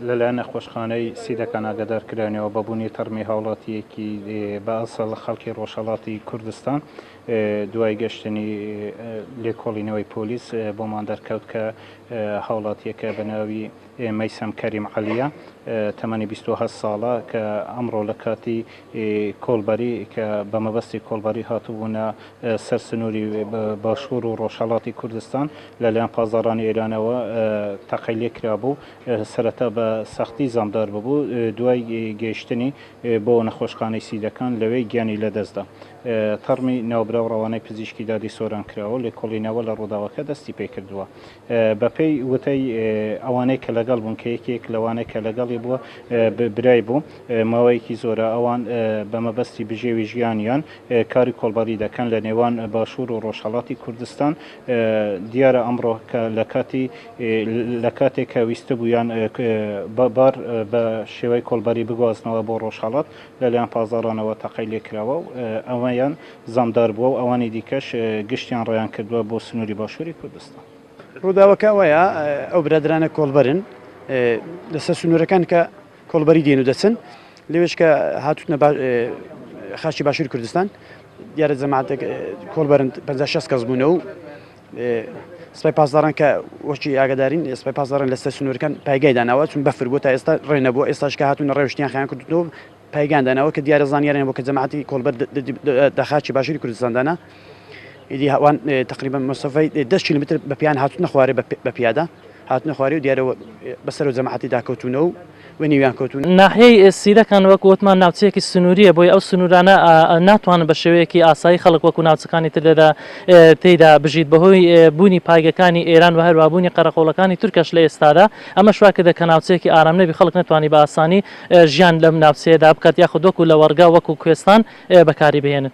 لەلایەن نەخۆشخانەی سیدەکان ئاگادار کراینەوە بە بوونی تەرمی هاوڵاتییەکی بە ئەسڵ خەڵکی ڕۆژهەڵاتی کوردستان. دوای گەشتنی لێکۆڵینەوەی پۆلیس بۆمان دەرکەوت کە هاوڵاتییەکە بە ناوی مەیسەم کەریم عەلیە تەمەنی 28 ساڵە کە ئەمڕۆ لە کاتی کۆڵبەری کە بە مەبەستی کۆڵبەری هاتبوونە سەر سنووری باشوور و ڕۆژهەڵاتی کوردستان لەلایەن پاسدارانی ئێرانەوە تەقەی لێکرابوو، سەرەتا بە سەختی زامدار ببوو، دوای گەیشتنی بۆ نەخۆشخانەی سیدەکان لەوێ گیانی لەدەستدا. تەڕمی ناوبراو ڕەوانەی پزیشکی دادی سۆران کراوە و لێکۆڵینەوە لە ڕووداوەکە دەستی پێکردووە. بەپێی وتەی ئەوانەی کە لەگەڵ بوون کە یەکێک لەوانەی کە لەگەڵی بووە برای بوو، ماوەیەکی زۆرە ئەوان بە مەبەستی بژێوی ژیانیان کاری کۆڵبەری دەکەن لە نێوان باشوور و ڕۆژهەڵاتی کوردستان. دیارە ئەمڕۆ کە لە کاتی لە کاتێک کە ویستبوویان بار بە شێوەی کۆڵبەری بگوازنەوە بۆ ڕۆژهەڵات لەلایەن پاسدارانەوە تەقەی لێکراوە و ئەویان زامدار بووە و ئەوانی دیکەش گشتیان ڕایان کردووە بۆ سنووری باشووری کوردستان. ڕووداوەکە ئەوەیە ئەو برادەرانە کۆڵبەرن لەسەر سنوورەکان کە کۆڵبەری دێن و دەچن لەوێش کە هاتوونە خاکی باشووری کوردستان دیارە جەماعەتێک کۆڵبەرن 56 کەس بوونە و سپای پاسداران کە وەکی ئاگدارین سپای پاسداران لەسەر سنوورەکان پایگای داناوە چون بەفر بوو تا ئێستا ڕێ نەبوو ئێستاش کە هاتوونە ڕێوشتیان خیان کردووە پایگان داناوە کە دیارە زانیاریان بۆ کە جەماعەتی کۆڵبەر دە خاکی باشووری کوردستان دانا ئیدی ئەوان تقریبا مەسافەی 10 کیلومتر بە پیان هاتوونە خوارێ بە پیادە هاتنە خوارێ و دیارە بەسەر و جەماعەتی داکەوتوونە و و نیویان کەوتوون. ناحیەی سیدەکان وەک وتمان ناوچەیەکی سنووریە بۆیە ئەو سنوورانە ناتوانن بە شێوەیەکی ئاسایی خەڵک وەکو ناوچەکانی تر لێرە تێیدا بژیت بەهۆی بوونی پایگەکانی ئێران و هەروەها بوونی قەرەقۆڵەکانی تورکەش لە ئێستادا ئەمەش وا کردە کە ناوچەیەکی ئارام نەبی خەڵک نەتوانی بە ئاسانی ژیان لەم ناوچەیەدا بکات یاخود وەکو لەوەڕگا وەکو کوێستان بەکاری بهێنن.